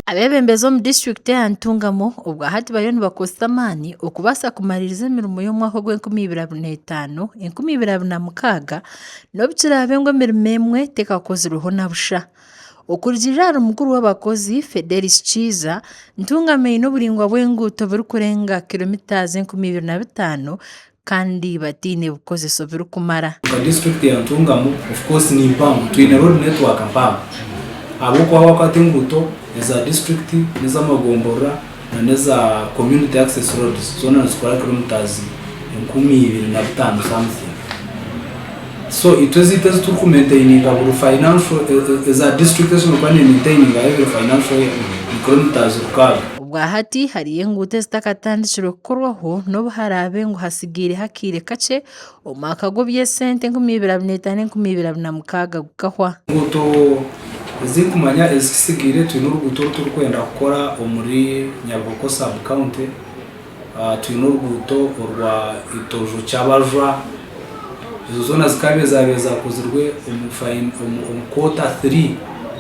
Abeebembezi omu disiturikiti eya Ntungamo obwahati bariyo nibakozesa amaani okubaasa kumariiriza emirimo y'omwaka ogw'enkumibiri abiri n'etaano 2026 n'obu kiraabe ngu emirimo emwe tekakozirweho na busha. Okurugiirira ahari mukuru w'abakozi Fedelis Kiiza, Ntungamo eine oburaingwa bw'enguuto burikurenga kilomita 2500 kandi bataine bikozeso birikumara. Nka disiturikiti ya Ntungamo of course ni mpango, twine road network mpango ahabw'okuba wakwata enguuto eza disiturikiti n'ez'amagomborora na n'eza community access roads zoona nizikora kilometres 2005 something. So itwe ezaitu ezi turikumaintaininga buri financial eza disiturikiti ezi turikuba neemaintaininga every financial year ni kilometres 6. Obwahati hariyo enguuto ezitakatandikirwe kukorwaho n'obu haraabe ngu hatsigaireho akaire kakye omwaka gw'eby'esente 2025 2026 gukahwa. Enguuto ezi ndikumanya ezikitsigaire twine oruguuto oru turikwenda kukora omuri Nyabihoko sub county, twine oruguuto orwa Itojo Kyabajwa, ezo zoona zikaba zaabaire zaakozirwe omu quarter three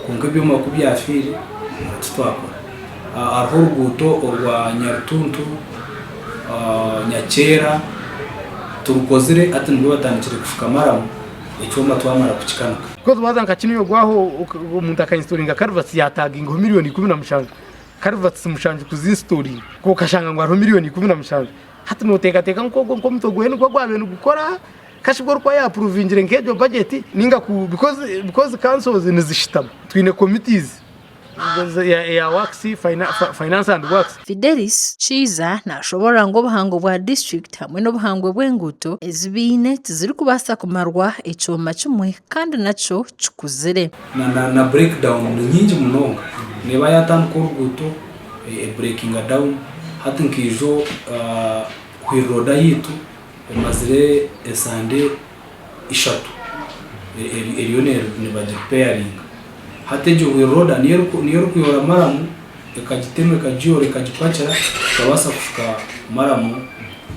kwonka ebyoma ku byafiire titwakora. Hariho oruguuto orwa Nyarutuntu Nyakyera turukozire hati nibwo batandikire kushuka maramu ekyoma twamara kukikanika. Because waaza nka kinu ogwaho omuntu aka installinga culverts yatagingaho miriyoni 17, culverts mushanju kuzi installinga okashanga ngu hariho miriyoni 17. Hati noteekateeka nk'ogwo nk'omutwe gwe nigwo gwabaire nigukora kashi bwo orikuba ya approvingire nk'egyo budget ninga ku because because councils nizishutama twine committees eya works, finance and works. Fidelis Kiiza nashoborora ngu obuhango bwa disiturikiti hamwe n'obuhangwe bw'enguuto ezi baine tizirikubaasa kumarwa ekyoma kimwe kandi nakyo kikuzire. Na break down ni nyingi munonga neeba yatandika oruguuto e breakinga down hati nkaijo wheel loader yaitu emazire esande ishatu eriyo nibagiripeyariinga. Hati egyo wheel loader niyo erikuyora maramu ekagitema ekagiyora ekagipakira tukabaasa kushuka maramu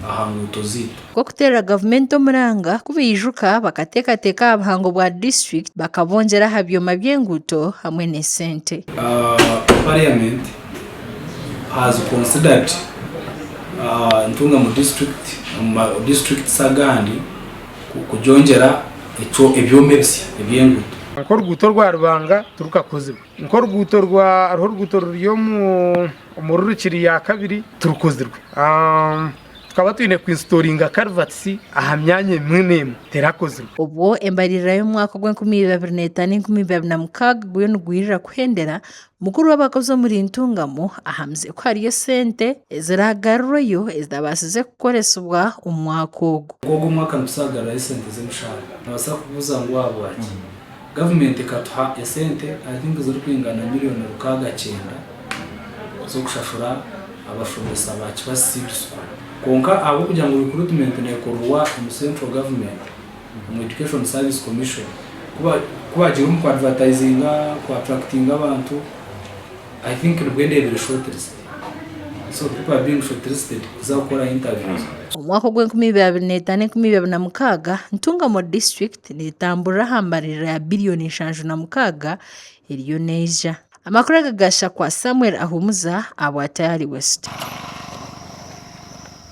aha nguuto zaitu. Nk'okuteerera gavumenti omuranga ku baijuka bakateekateeka aha buhango bwa disiturikiti bakabongyera aha byoma by'enguuto hamwe n'esente. Parliament has considered Ntungamo district omu ma districts agandi kugyongyera ebyoma ebisya eby'enguuto. Nk'oruguuto orwa Rubanga tirukakozirwe, nk'oruguuto rwa hariho oruguuto ruri omu Rurukiri ya kabiri tirukozirwe. Tukaba twine ku installinga culverts aha myanya emwe n'emwe terakozirwe. Obwo embaririra y'omwaka ogw'enkumi ibiri n'etaano 2026 guriyo nigwirira kuhendera, mukuru w'abakozi omuri Ntungamo ahamize ku hariyo esente eziragarurweyo ezitabaasize kukoresibwa omu mwaka ogu. Ogu omwaka nituzagarurayo esente z'emishaara. Nobaasa kubuuza ngu ahabwaki? Gavumenti ekatuha esente I think zirikwingana miriyoni 69 z'okushashura abashomesa ba Kibazi Seed School. Kwonka ahabw'okugira ngu recruitment neekorerwa omu Central Government, omu Education Service Commission, ku baagiire omu ku advertisinga, ku attractinga abantu, I think nibwo ndeebire shortlist. So people are being shortlisted kuza kukora interviews. Omwaka ogw'enkumi ibiri abiri n'etaano 2026, Ntungamo disiturikiti neetamburira aha mbaririra ya biriyoni 76 eriyo neija. Amakuru aga gaashakwa Samuel Ahumuza ahabwa Tayari West.